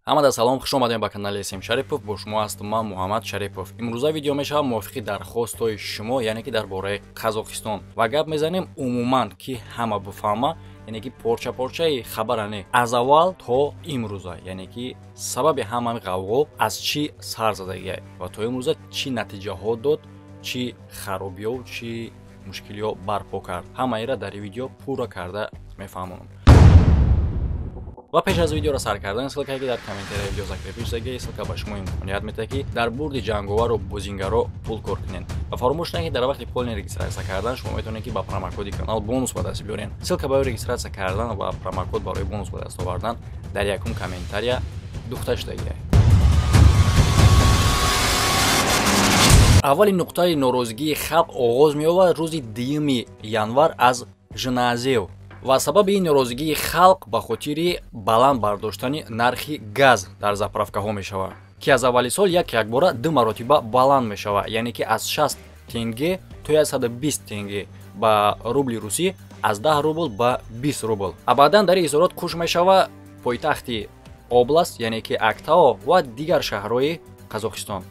Ҳамада салом, хуш омадем ба канали СМ Шарипов. Бо шумо ҳастам ман Муҳаммад Шарипов. Имрӯза видео мешавад мувофиқи дархостҳои шумо, яъне ки дар бораи Қазоқистон. Ва гап мезанем умуман, ки ҳама бифаҳма, яъне ки порча-порчаи хабара не, аз аввал то имрӯза, яъне ки сабаби ҳамаи ғавғо аз чӣ сар задагиай ва то имрӯза чӣ натиҷаҳо дод, чӣ харобиҳо, чӣ мушкилиҳо барпо кард. Ҳамаира дар ин видео пурра карда мефаҳмонам. Ва пеш аз видеоро сар кардан, ссылкае ки дар комментарияи видео закрепиш шудагӣ, ссылка ба шумо имконият медиҳад, ки дар бурди ҷанговару бозингаро пул кор кунед. Ва фаромӯш накунед, дар вақти полный регистрация кардан шумо метавонед, ки ба промокоди канал бонус ба даст биёред. Ссылка барои регистрация кардан ва промокод барои бонус ба даст овардан дар якум комментария духта шудагӣ. Аввали нуқтаи норозигии халқ оғоз меёбад рӯзи 2 январ аз Жанаазев. Ва сабаби ин норозигии халқ ба хотири баланд бардоштани нархи газ дар заправкаҳо мешавад, ки аз аввали сол як якбора ду маротиба баланд мешавад, яъне ки аз 60 тенге то 120 тенге, ба рубли русӣ аз 10 рубл ба 20 рубл. А баъдан дар ин изҳорот куш мешавад пойтахти област, яъне ки Актао ва дигар шаҳрҳои Қазоқистон.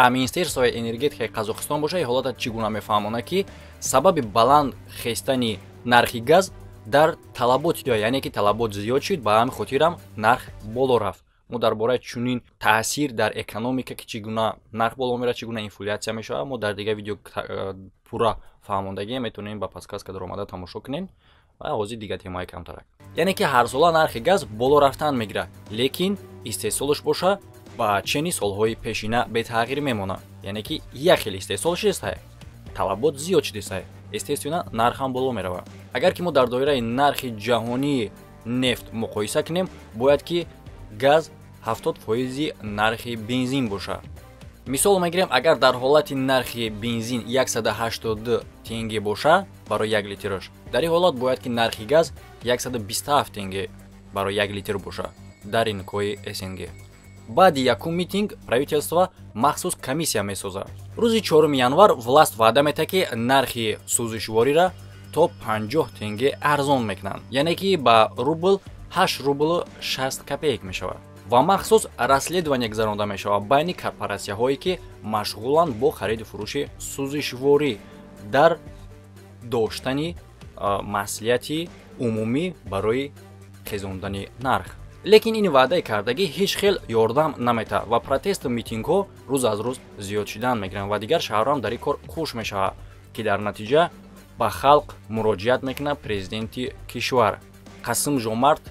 А Министерствои энергетикаи Қазоқистон боша, ин ҳолата чӣ гуна мефаҳмонад, ки сабаби баланд хестани нархи газ дар талабот, яъне ки талабот зиёд шуд, ба ҳамин хотирам нарх боло рафт. Мо дар бораи чунин таъсир дар экономика, ки чӣ гуна нарх боло меравад, чӣ гуна инфлятсия мешавад, мо дар дигар видео пурра фаҳмондагием, метавонем ба подсказка дар омада тамошо кунем. Ва ҳозир дигар темаи камтарак, яъне ки ҳарсола нархи газ боло рафтан мегирад, лекин истеҳсолаш боша ба чени солҳои пешина бетағйир мемонад, яъне ки як хел истеҳсол шудестай, талабот зиёд шудестай, естественно нархам боло меравад. Агар ки мо дар доираи нархи ҷаҳонии нефт муқоиса кунем, бояд ки газ 70% нархи бензин бошад. Мисол мегирем, агар дар ҳолати нархи бензин 182 тенге боша барои як литраш, дар ин ҳолат бояд ки нархи газ 127 тенге барои як литр боша дар рынкҳои СНГ. Баъди якум митинг правительство махсус комиссия месозад. Рӯзи 4 январ власт ваъда метаҳад, ки нархи сӯзишвориро то 50 тенге арзон мекунанд, яъне ки ба рубл 8 рублу 60 копеек мешавад. Ва махсус расследование гузаронда мешавад байни корпоратсияҳое, ки машғуланд бо хариду фурӯши сӯзишворӣ дар доштани маслиҳати умумӣ барои хезондани нарх. Лекин ин ваъдаи кардагӣ ҳеҷ хел ёрдам наметаҳад ва протесту митингҳо рӯз аз рӯз зиёд шудан мегиранд ва дигар шаҳрҳоам дар ин кор хуш мешавад, ки дар натиҷа ба халқ муроҷиат мекунад президенти кишвар Қасим Жомарт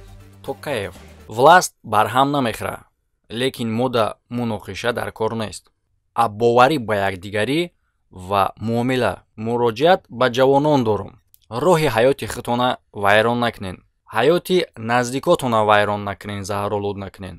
Токаев. Власт барҳам намехӯрад, лекин мода муноқиша дар кор нест, а боварӣ ба якдигарӣ ва муомила. Муроҷиат ба ҷавонон дорум, роҳи ҳаёти худтона вайрон накунед, ҳаёти наздикотона вайрон накунед, заҳролуд накунед.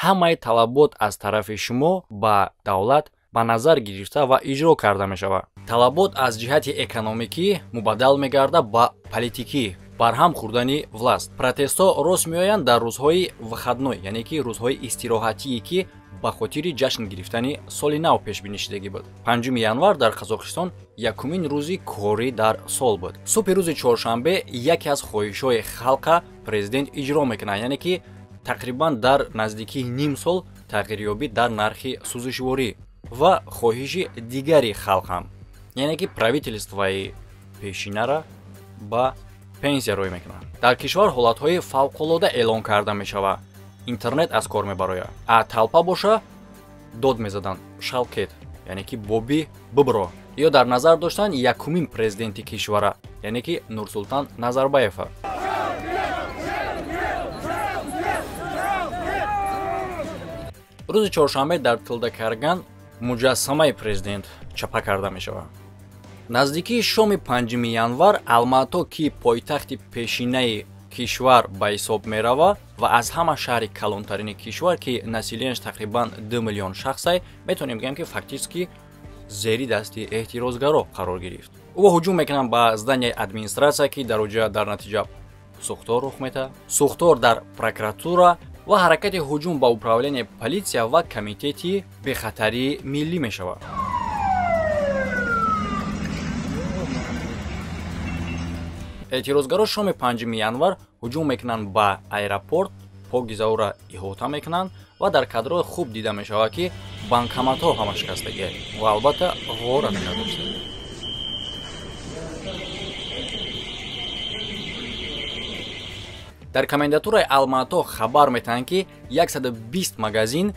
Ҳамаи талабот аз тарафи шумо ба давлат ба назар гирифта ва иҷро карда мешавад. Талабот аз ҷиҳати экономикӣ мубаддал мегардад ба политикӣ, барҳам хӯрдани власт. Протестҳо рост меоянд дар рӯзҳои выходной, яъне ки рӯзҳои истироҳатие, ки ба хотири ҷашн гирифтани соли нав пешбинӣ шудагӣ буд. 5 январ дар Қазоқистон якумин рӯзи корӣ дар сол буд. Субҳи рӯзи чоршанбе яке аз хоҳишҳои халқа президент иҷро мекунад, яъне ки тақрибан дар наздикии ним сол тағйирёбӣ дар нархи сӯзишворӣ ва хоҳиши дигари халқам, яъне ки правительствои пешинара ба пенсия рӯй мекунад. Дар кишвар ҳолатҳои фавқулода эълон карда мешавад, интернет аз кор мебарояд, а талпа боша дод мезаданд шалкет, яъне ки боби бибро, ё дар назар доштанд якумин президенти кишвара, яъне ки Нурсултан Назарбаева. Рӯзи чоршанбе дар Тилдакарган муҷассамаи президент чапа карда мешавад. Наздикии шоми 5 январ Алмато, ки пойтахти пешинаи кишвар ба ҳисоб меравад ва аз ҳама шаҳри калонтарини кишвар, ки населенияш тақрибан 2 миллион шахсай, метавонем бигӯем, ки фактически зери дасти эътирозгаро қарор гирифт. Ӯ ҳуҷум мекунанд ба зданияи администратсия, ки дар оҷа дар натиҷа сӯхтор рух метаҳад, сӯхтор дар прокуратура ва ҳаракати ҳуҷум ба управленияи полисия ва комитети бехатарии миллӣ мешавад. Эътирозгаро шоми 5 январ ҳуҷум мекунанд ба аэропорт, покизаора иҳота мекунанд ва дар кадрҳо хуб дида мешавад, ки банкоматҳо ҳама шикастагӣ ва албатта ғорат карда. Дар комендатураи Алмато хабар метаҳанд, ки 120 магазин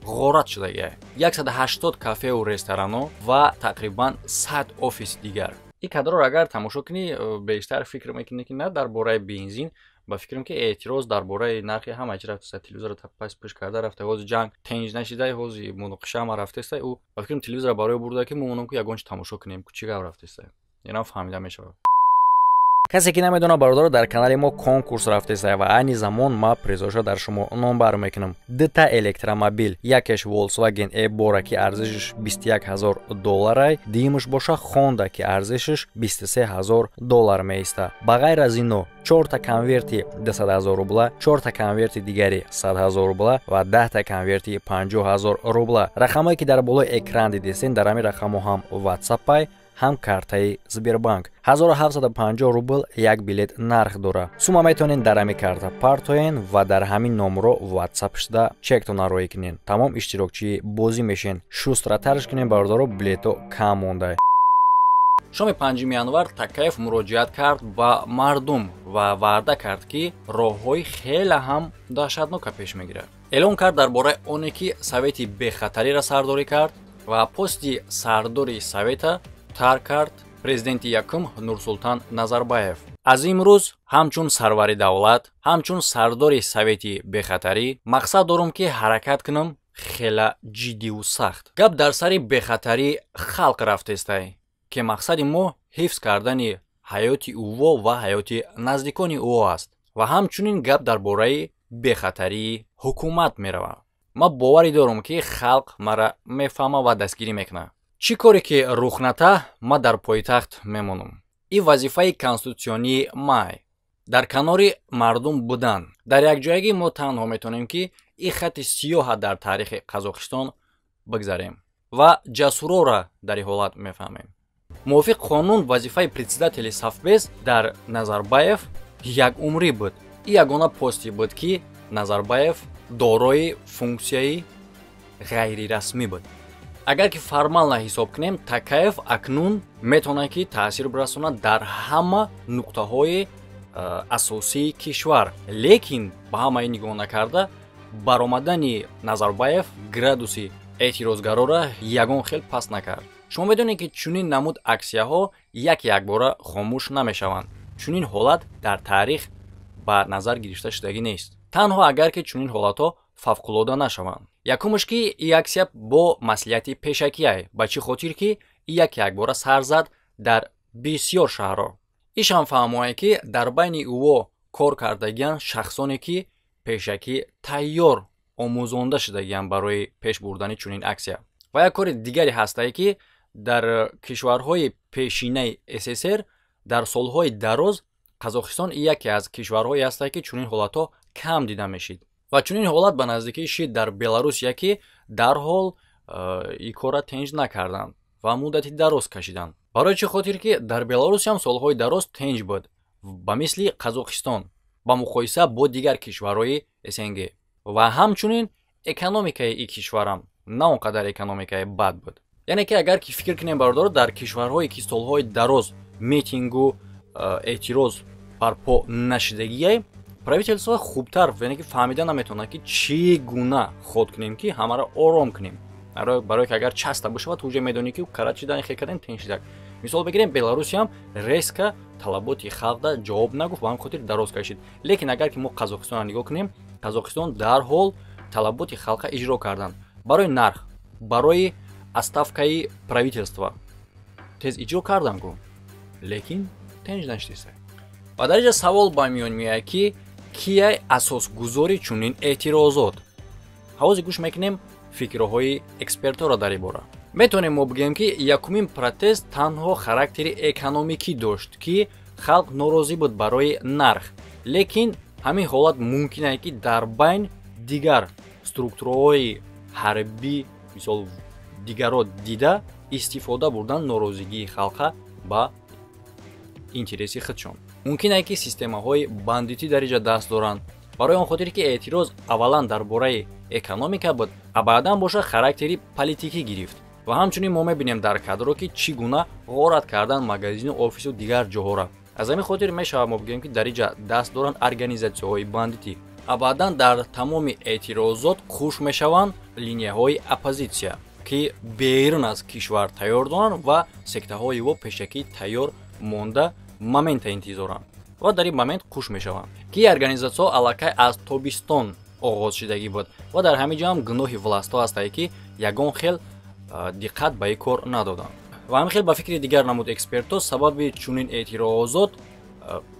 ғорат шудагӣ, 180 кафеу ресторано ва тақрибан 100 офиси дигар. Ин кадрро агар тамошо кунӣ, бештар фикр мекунӣ, ки на дар бораи бензин, ба фикрам, ки эътироз дар бораи нархи ҳама чи рафтеста. Телевизорро пас пӯш карда рафта, ҳозир ҷанг тенҷ нашида, ҳозир муноқиша ҳама рафтеста. Ӯ ба фикрам телевизорро барои бурда, ки мо монам, ки ягон чи тамошо кунем, чӣ гап рафтеста, инам фаҳмида мешавад. Касе ки намедонад, бародаро, дар канали мо конкурс рафтеста ва айни замон ма призоша дар шумо номбар мекунам. Дута электромобил, якеш Volkswagen E-Bora, ки арзишаш 21 000 долларай, дуюмаш боша Honda, ки арзишаш 23 000 доллар меиста. Ба ғайр аз ино чорта конверти 200 000 рубла, чорта конверти дигари 100 000 рубла ва 10-та конверти 50 000 рубла. Рақамое ки дар болои экран дидистен, дар ҳамин рақамҳо ҳам ватсапай, ҳам картаи Сбербанк. 1750 рубл як билет нарх дорад. Сума метавонед дар ҳамин карта партоен ва дар ҳамин номро ватсап шуда чектона роӣ кунед. Тамом, иштирокчии бозӣ мешен. Шустротарш кунем, бародаро, билето кам монда. Шоми 5 январ Такаев муроҷиат кард ба мардум ва ваъда кард, ки роҳҳои хеле ҳам даҳшатнока пеш мегирад. Эълон кард дар бораи оне, ки совети бехатариро сардорӣ кард ва пости сардори совета тарк кард президенти якум Нурсултан Назарбаев. Аз имрӯз ҳамчун сарвари давлат, ҳамчун сардори совети бехатарӣ мақсад дорам, ки ҳаракат кунам хела ҷиддиву сахт. Гап дар сари бехатарии халқ рафтестай, ки мақсади мо ҳифз кардани ҳаёти ӯво ва ҳаёти наздикони ӯ аст ва ҳамчунин гап дар бораи бехатарии ҳукумат меравад. Ман боварӣ дорам, ки халқ мара мефаҳма ва дастгирӣ мекунад. Чӣ коре ки рух ната, ман дар пойтахт мемонам. Ин вазифаи конститутсионии май дар канори мардум будан. Дар якҷоягӣ мо танҳо метавонем, ки ин хати сиёҳа дар таърихи Қазоқистон бигзарем ва ҷасурора дар ин ҳолат мефаҳмем. Мувофиқ қонун, вазифаи председатели Совбез дар Назарбаев якумрӣ буд. Ин ягона посте буд, ки Назарбаев дорои функсияи ғайрирасмӣ буд. Агар ки формально ҳисоб кунем, Такаев акнун метавонад, ки таъсир бирасонад дар ҳама нуқтаҳои асосии кишвар. Лекин ба ҳамаи нигоҳ накарда, баромадани Назарбаев градуси эътирозгарора ягон хел паст накард. Шумо медонед, ки чунин намуд аксияҳо як якбора хомӯш намешаванд. Чунин ҳолат дар таърих ба назар гирифта шудагӣ нест, танҳо агар ки чунин ҳолатҳо фавқулода нашаванд. Якумаш, ки ин аксия бо маслиҳати пешакиай, ба чӣ хотир ки як якбора сар зад дар бисёр шаҳрҳо. Ишам фаҳмояд, ки дар байни ӯо кор кардагианд шахсоне, ки пешакӣ тайёр омӯзонда шудагианд барои пеш бурдани чунин аксия. Ва як кори дигаре ҳастае, ки дар кишварҳои пешинаи СССР дар солҳои дароз Қазоқистон яке аз кишварҳое ҳастае, ки чунин ҳолатҳо кам дида мешид. Ва чунин ҳолат ба наздикӣ шид дар Беларусия, ки дарҳол ин корра тенҷ накарданд ва муддати дароз кашиданд. Барои чӣ хотир ки дар Беларусиям солҳои дароз тенҷ буд, ба мисли Қазоқистон, ба муқоиса бо дигар кишварҳои СНГ. Ва ҳамчунин экономикаи ин кишварам на он қадар экономикаи бад буд. Яъне ки агар ки фикр кунем, бародаро, дар кишварҳое ки солҳои дароз митингу эътироз барпо нашидагие, правительство хубтар, яъне ки фаҳмида наметавонад, ки чӣ гуна ход кунем, ки ҳамаро ором кунем. Барое ки агар часта бошавад, ту уже медонӣ, ки кара чидан хел кардем, тен шидак. Мисол бигирем, Беларусиям резко талаботи халқда ҷавоб нагуфт, ба ҳамин хотир дароз кашид. Лекин агар ки мо Қазоқистонро нигоҳ кунем, Қазоқистон дарҳол талаботи халқа иҷро карданд. Барои нарх, барои отставкаи правительства тез иҷро карданд ку, лекин тенҷ нашидиста. Ва дар инҷа савол ба миён меояд, ки кияй асосгузори чунин эътирозот? Ҳавози гӯш мекунем фикрҳои экспертҳоро дар ин бора. Метавонем мо бигӯем, ки якумин протест танҳо характери экономикӣ дошт, ки халқ норозӣ буд барои нарх. Лекин ҳамин ҳолат мумкин ае, ки дар байн дигар структураҳои ҳарбӣ, мисол дигарро дида, истифода бурдан норозигии халқа ба интереси худшон. Мумкин ае, ки системаҳои бандитӣ дар инҷа даст доранд, барои он хотире ки эътироз аввалан дар бораи экономика буд, а баъдан боша характери политикӣ гирифт. Ва ҳамчунин мо мебинем дар кадро, ки чӣ гуна ғорат кардан магазину, офису дигар ҷоҳора. Аз ҳамин хотир мешавад мо бигӯем, ки дар инҷа даст доранд организатсияҳои бандитӣ. А баъдан дар тамоми эътирозот хуш мешаванд линияҳои оппозитсия, ки берун аз кишвар тайёр доранд ва сектаҳои во пешакӣ тайёр монда момента интизоранд ва дар ин момент хуш мешаванд, ки организатсияҳо аллакай аз тобистон оғоз шидагӣ буд. Ва дар ҳамин ҷо ҳам гуноҳи властҳо ҳастае, ки ягон хел диққат ба ин кор надоданд. Ва ҳамин хел, ба фикри дигар намуд экспертҳо, сабаби чунин эътирозот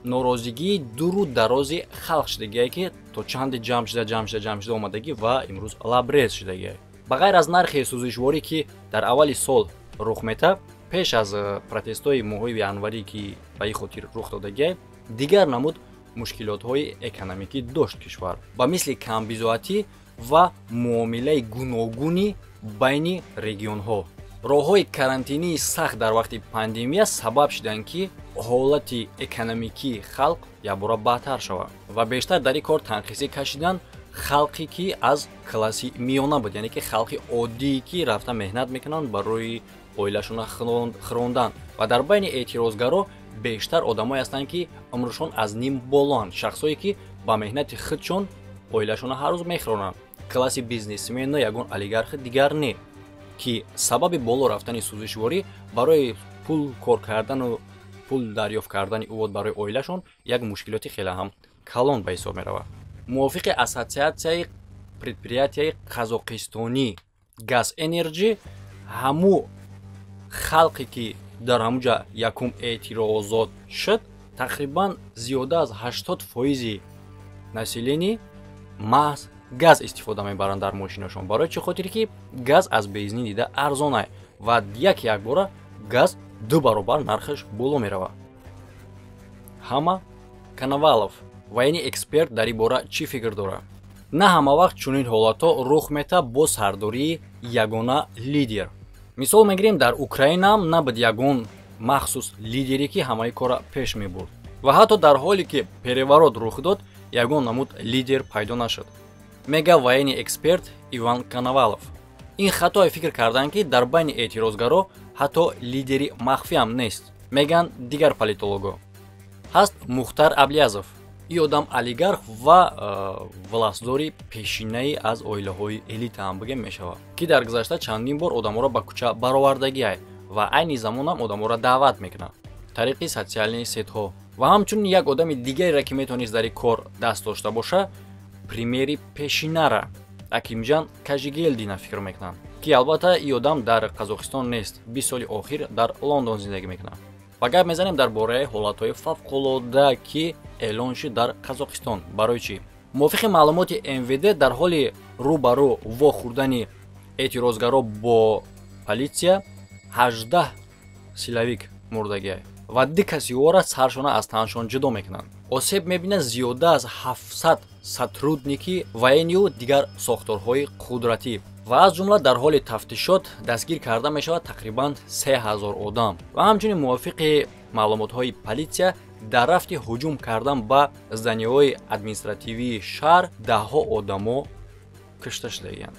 норозигии дуру дарози халқ шидагие, ки то чанде ҷамъ шуда, ҷамъ шуда, ҷамъ шуда омадагӣ ва имрӯз лабрез шидагие. Ба ғайр аз нархи сӯзишворӣ, ки дар аввали сол рух мета, пеш аз протестҳои моҳои январӣ, ки ба ин хотир рух додагие, дигар намуд мушкилотҳои экономикӣ дошт кишвар, ба мисли камбизоатӣ ва муомилаи гуногуни байни регионҳо. Роҳҳои карантинии сахт дар вақти пандемия сабаб шуданд, ки ҳолати экономикии халқ якбора бадтар шавад. Ва бештар дар ин кор танқисӣ кашиданд халқе, ки аз класси миёна буд, яъне ки халқи оддие, ки рафта меҳнат мекунанд барои оилашона хӯрондан. Ва дар байни эътирозгаро бештар одамое ҳастанд, ки умршон аз ним болоанд, шахсое, ки ба меҳнати худшон оилашона ҳар рӯз мехӯронанд. Класси бизнесмену ягон олигархи дигар не, ки сабаби боло рафтани сӯзишворӣ барои пул кор кардану пул дарёфт кардани увод барои оилашон як мушкилоти хеле ҳам калон ба ҳисоб меравад. Мувофиқи Ассотсиатсияи предприятияи қазоқистонӣ Газ Энерҷи, ҳаму халқе, ки дар ҳамуҷа якум эътирозот шуд, тақрибан зиёда аз 80 фоизи население маҳз газ истифода мебаранд дар мошинашон. Барои чӣ хотире ки газ аз бензин дида арзонай ва як якбора газ ду баробар нархаш боло меравад. Ҳама Коновалов, военный эксперт, дар ин бора чӣ фикр дорад? На ҳама вақт чунин ҳолатҳо рух метавад бо сардории ягона лидер. Мисол мегирем, дар Украинаам набуд ягон махсус лидере, ки ҳамаи корра пеш мебурд, ва ҳатто дар ҳоле ки переворот рух дод, ягон намуд лидер пайдо нашуд, мега военный эксперт Иван Коновалов. Ин хатое фикр карданд, ки дар байни эътирозгаро ҳатто лидери махфиам нест, мегӯянд дигар политолого. Ҳаст Мухтар Аблязов. Ин одам олигарх ва властдори пешинаи аз оилаҳои элита ҳам бигем мешавад, ки дар гузашта чандин бор одаморо ба кӯча баровардагиай ва айни замонам одаморо даъват мекунад тариқи социальные сетьҳо. Ва ҳамчунин як одами дигареро, ки метавонист дар ин кор даст дошта боша, премьери пешинара Акимҷан Кажигелдина фикр мекунанд, ки албатта ин одам дар Қазоқистон нест, 20 соли охир дар Лондон зиндагӣ мекунад. Ва гап мезанем дар бораи ҳолатҳои фавқулода, ки эълон шуд дар Қазоқистон. Барои чӣ? Мувофиқи маълумоти МВД, дар ҳоли рӯ ба рӯ вохӯрдани эътирозгаро бо политсия 18 силовик мурдагиай ва ду каси ора саршона аз таншон ҷудо мекунанд. Осеб мебинад зиёда аз 700 сотрудники военныю дигар сохторҳои қудратӣ ва аз ҷумла дар ҳоли тафтишот дастгир карда мешавад тақрибан 3000 одам. Ва ҳамчунин, мувофиқи маълумотҳои политсия, дар рафти ҳуҷум кардан ба зданиҳои административии шаҳр даҳҳо одамо кушта шудагианд,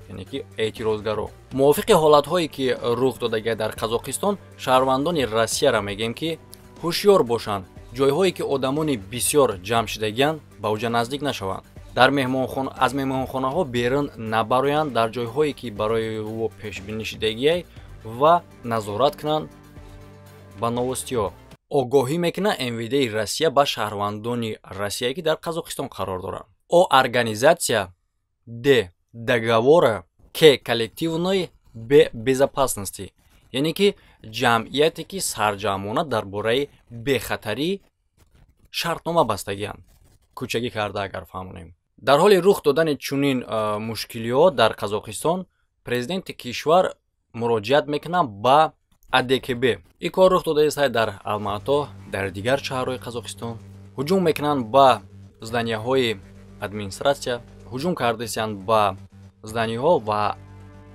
яъне ки эътирозгаро. Мувофиқи ҳолатҳое, ки рух додагия дар Қазоқистон, шаҳрвандони Россияро мегӯем, ки ҳушёр бошанд. Ҷойҳое, ки одамони бисёр ҷамъ шудагианд, ба оҷа наздик нашаванд, дар меҳмонхона, аз меҳмонхонаҳо берун набароянд дар ҷойҳое, ки барои ӯ пешбинӣ шудагиай, ва назорат кунанд ба новостиҳо. Огоҳӣ мекунад МВДи Россия ба шаҳрвандони Россия, ки дар Қазоқистон қарор доранд. О — организация, Д — договора, К — коллективной Б безопасности, яъне ки ҷамъияте, ки сарҷамъона дар бораи бехатарӣ шартнома бастагианд. Кӯчагӣ карда агар фаҳмонем, дар ҳоли рух додани чунин мушкилиҳо дар Қазоқистон, президенти кишвар муроҷиат мекунад ба АДКБ. Ин кор рух додааст дар Алмато, дар дигар шаҳрҳои Қазоқистон. Ҳуҷум мекунанд ба зданияҳои администратсия, ҳуҷум кардасиянд ба зданиҳо ва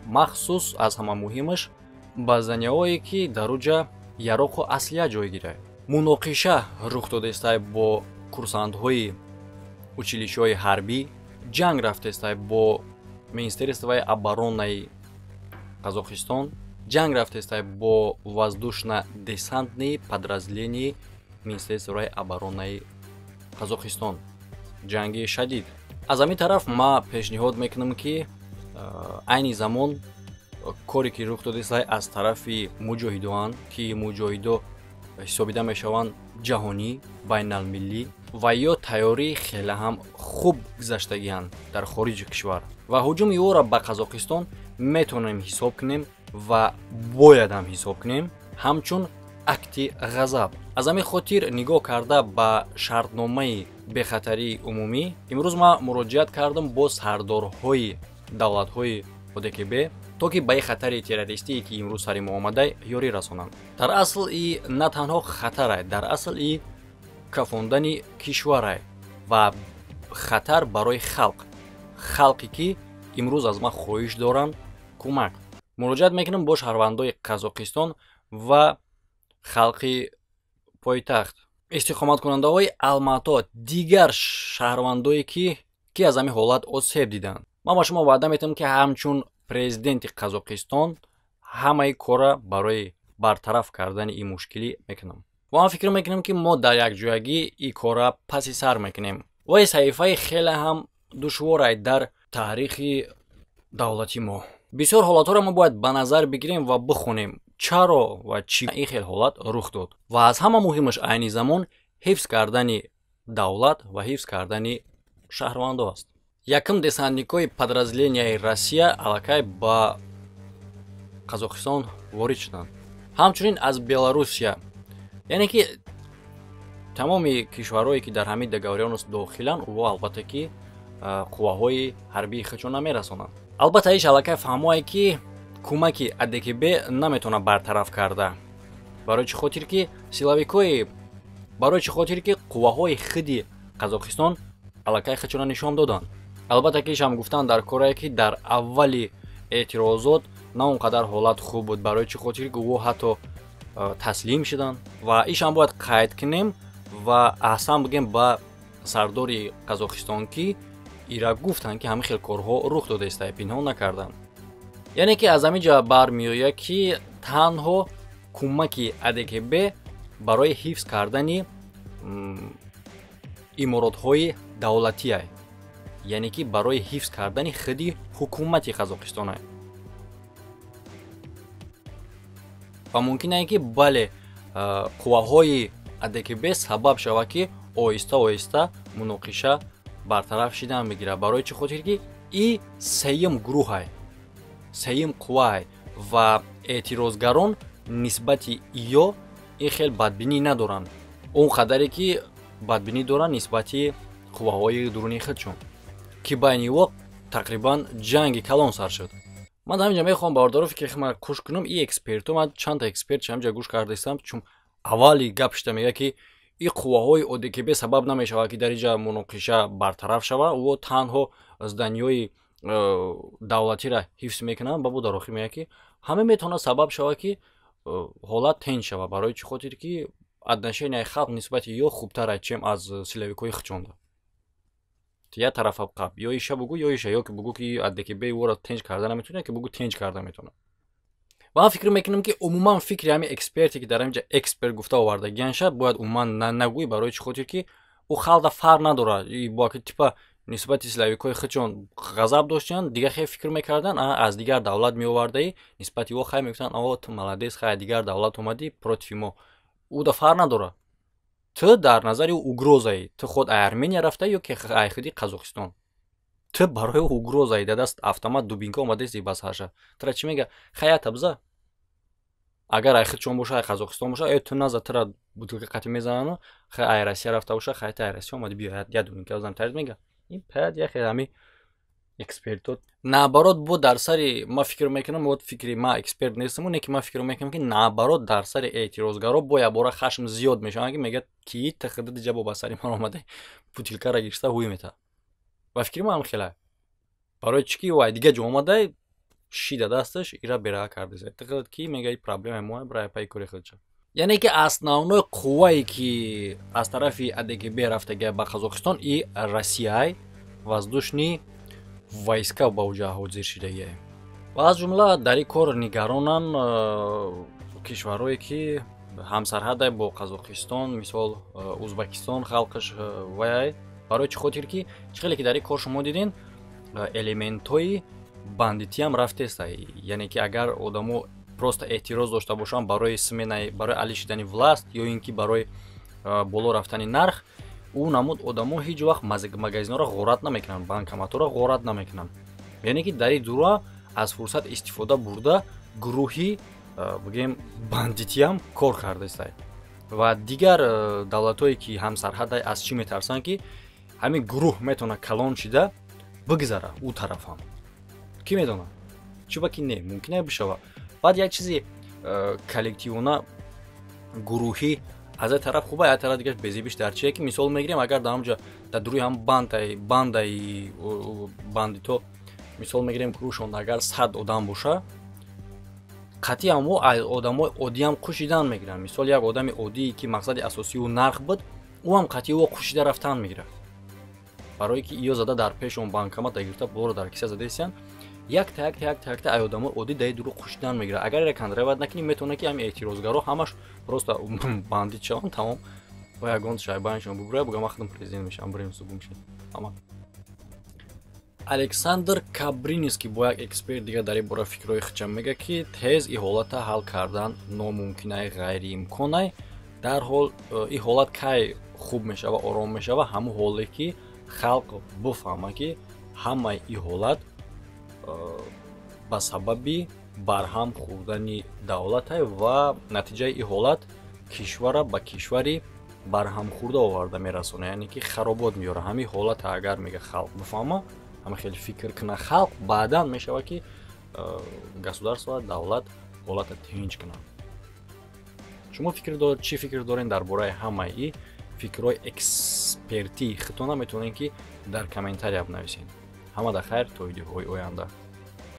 махсус, аз ҳама муҳимаш, ба зданияҳое, ки дар уҷа яроқу аслиҳа ҷой гирад. Муноқиша рух додаистай бо курсантҳои училищаҳои ҳарбӣ, ҷанг рафтаистай бо Министерствои оборонаи Қазоқистон, ҷанг рафтаистай бо воздушно-десантные подразделения Министерствои оборонаи Қазоқистон. Ҷанги шадид. Аз ҳамин тараф ман пешниҳод мекунам, ки айни замон коре ки рух додаистай аз тарафи муҷоҳидоан, ки муҷоҳидо ҳисобида мешаванд ҷаҳонӣ, байналмиллӣ, ва ё тайёрии хеле ҳам хуб гузаштагианд дар хориҷи кишвар ва ҳуҷуми ӯро ба Қазоқистон метавонем ҳисоб кунем ва бояд ҳам ҳисоб кунем ҳамчун акти ғазаб. Аз ҳамин хотир, нигоҳ карда ба шартномаи бехатарии умумӣ, имрӯз ман муроҷиат кардам бо сардорҳои давлатҳои ОДКБ, то ки ба ин хатари террористие, ки имрӯз сари мо омада, ёрӣ расонанд. Дар асл и на танҳо хатарай, дар асл и кафондани кишварай ва хатар барои халқ, халқе ки имрӯз аз ман хоҳиш доранд кӯмак. Муроҷиат мекунам бо шаҳрвандои Қазоқистон ва халқи пойтахт, истиқоматкунандаҳои Алмато, дигар шаҳрвандое, ки аз ҳамин ҳолат осеб диданд. Ман ба шумо ваъда метиҳам, ки ҳамчун президенти Қазоқистон ҳамаи корра барои бартараф кардани ин мушкилӣ мекунам ва ман фикр мекунам, ки мо дар якҷоягӣ ин корра паси сар мекунем. Ва ин саҳифаи хеле ҳам душворай дар таърихи давлати мо. Бисёр ҳолатҳоро мо бояд ба назар бигирем ва бихонем, чаро ва чӣ ин хел ҳолат рух дод. Ва аз ҳама муҳимаш, айни замон ҳифз кардани давлат ва ҳифз кардани шаҳрвандо аст. Якум десантникҳои подразделенияи Россия аллакай ба Қазоқистон ворид шуданд, ҳамчунин аз Беларусия. Яъне ки тамоми кишварҳое, ки дар ҳамин договорённость дохиланд, ӯ албатта ки қувваҳои ҳарбии худшон намерасонанд. Албатта, иш аллакай фаҳмое, ки кӯмаки ОДКБ наметавонад бартараф карда. Барои чӣ хотир ки силовикҳои, барои чӣ хотир ки қувваҳои худи Қазоқистон аллакай худшонро нишон доданд. Албатта ки ишам гуфтан дар корае, ки дар аввали эътирозот на он қадар ҳолат хуб буд. Барои чӣ хотир ки ӯ ҳатто таслим шуданд. Ва ишам бояд қайд кунем ва аҳсан бигем ба сардори Қазоқистон, ки ира гуфтанд, ки ҳамин хел корҳо рух додаиста, пинҳон накарданд. Яъне ки аз ҳамин ҷо бармеояд, ки танҳо кӯмаки ОДКБ барои ҳифз кардани иморотҳои давлатия, яъне ки барои ҳифз кардани худи ҳукумати Қазоқистона. Ва мумкин ае, ки бале, қувваҳои ОДКБ сабаб шавад, ки оҳиста оҳиста муноқиша бартараф шидан мегирад. Барои чӣ хотир ки и сеюм гурӯҳай, сеюм қувваай ва эътирозгарон нисбати ё ин хел бадбинӣ надоранд, он қадаре ки бадбинӣ доранд нисбати қувваҳои дуруни худшон, ки байни ӯ тақрибан ҷанги калон сар шуд. Ман дар ҳаминҷа мехоҳам, бародаро, фикри ман куш кунам. И эксперту, ман чандта эксперт ҳаминҷа гӯш кардаистам, чун аввали гап шида мегӯяд, ки ин қувваҳои ОДКБ сабаб намешавад, ки дар инҷа муноқиша бартараф шавад, ӯ танҳо зданиҳои давлатиро ҳифз мекунанд. Ба бо дар охир мегӯяд, ки ҳама метавонад сабаб шавад, ки ҳолат тенҷ шавад. Барои чӣ хотир ки отношенияи халқ нисбати ё хубтар, чем аз силовикҳои худшонда. Як тарафа қаб ё иша бугӯ, ё иша, ё ки бугӯ, ки ОДКБ ӯро тенҷ карда наметавонад, ки бугӯ, тенҷ карда метавонад. Ва ман фикр мекунам, ки умуман фикри ҳамин эксперте, ки дар ҳаминҷа эксперт гуфта овардагианша, бояд умуман нагӯӣ. Барои чӣ хотир ки ӯ халда фарқ надорад. Бо ки типа нисбати силовикҳои худшон ғазаб доштанд, дигар хел фикр мекарданд, аз дигар давлат меовардаӣ, нисбати ӯ хай мегуфтанд: «О, ту молодец, хай, дигар давлат омадӣ против мо». Ӯ да фарқ надорад, ту дар назари ӯ угрозаӣ. Ту худ ай Армения рафта ё ки ай худи Қазоқистон, ту барои ӯ угрозаӣ. Да даст автомат, дубинка омадаисти ба сарша, тура чӣ мега? Хаята биза, агар ай худшон боша, ай Қазоқистон боша, э, ту наза, тура бутылка қатӣ мезанану. Хай, ай Россия рафта боша, хай, ту ай Россия омади, биё, як дубинка бизан тарид, мега. Ин паят яхе ҳами экспертот наоборот бо дар сари ман фикр мекунам, вот фикри ман, эксперт нестам, не ки ман фикр мекунам, ки наоборот дар сари эътирозгаро бо якбора хашм зиёд мешаванд, ки мегӯяд, ки тахида диҷа бо ба сари ман омада, бутылкара гирифта ҳуй метаҳад. Ба фикри ман хела. Барои чӣ ки вай дига ҷо омада, шида дасташ ира бераҳа кардеса, тихид ки мега, проблемаи мо, бира, пай кори худша. Яъне ки основной қуввае, ки аз тарафи АДКБ рафтага ба Қазоқистон, и Россияй воздушный войска ба уҷа ҳозир шидагиай. Ва аз ҷумла дар ин кор нигаронанд кишварҳое, ки ҳамсарҳадай бо Қазоқистон, мисол, Узбакистон халқаш ваяй. Барои чӣ хотир ки чӣ хеле ки дар ин кор шумо дидин, элементҳои бандитиам рафтеста. Яъне ки агар одамо просто эътироз дошта бошанд барои смена, барои али шидани власть ё ин ки барои боло рафтани нарх, ӯ намуд одамо ҳеҷ вақт магазинҳоро ғорат намекунанд, банкоматҳоро ғорат намекунанд. Яъне ки дар ин дура аз фурсат истифода бурда, гурӯҳи, бигӯем, бандитиам кор кардааст. Ва дигар давлатҳое, ки ҳамсарҳад, аз чӣ метарсанд, ки ҳамин гурӯҳ метавонад калон шида бигзара ӯ тарафам. Кӣ медонад, чӯба ки не, мумкин бишава. Баъд як чизи коллективона, гурӯҳӣ аз як тараф хуба, як тараф дигар безебиш дар чие, ки мисол мегирем, агар дар ҳамҷа дар дуруи ҳам бандаи бандито, мисол мегирем, гурӯҳшон агар 100 одам боша, қатъи ҳамо одамои оддиам қушидан мегиранд. Мисол, як одами оддие, ки мақсади асосии ӯ нарх буд, ӯ ҳам қатъи ӯ қушида рафтан мегирад, барое ки иё зада дар пеши он банкомата гирифта, болоро дар киса задаистиянд. Якта, якта, якта, якта ай одамои оддӣ даи дуру қушидан мегирад. Агар ира контролировать накунӣ, метавонад, ки ҳамин эътирозгаро ҳамаш просто бандит шаванд, тамом, ва ягон шайбаншон бубуря, бугам, худам президент мешавам, бурем суб мешавам ҳама. Александр Кабринский бо як эксперт дигар дар ин бора фикрҳои худшам мега, ки тез ин ҳолата ҳал кардан номумкинай, ғайриимконай. Дарҳол ин ҳолат кай хуб мешава, ором мешава? Ҳамун ҳоле, ки халқ бифаҳма, ки ҳамаи ин ҳолат ба сабаби барҳам хӯрдани давлатай ва натиҷаи ин ҳолат кишвара ба кишвари барҳамхӯрда оварда мерасонад, яъне ки харобот меёрад. Ҳамин ҳолата агар, мега, халқ бифаҳма, ҳама хеле фикр кунад халқ, баъдан мешавад, ки государство, давлат ҳолата тинҷ кунад. Шумо чӣ фикр доред дар бораи ҳамаи ин фикрҳои экспертии худтона? Метавонед, ки дар комментария бинависед. Ҳамада хайр, то видеоҳои оянда.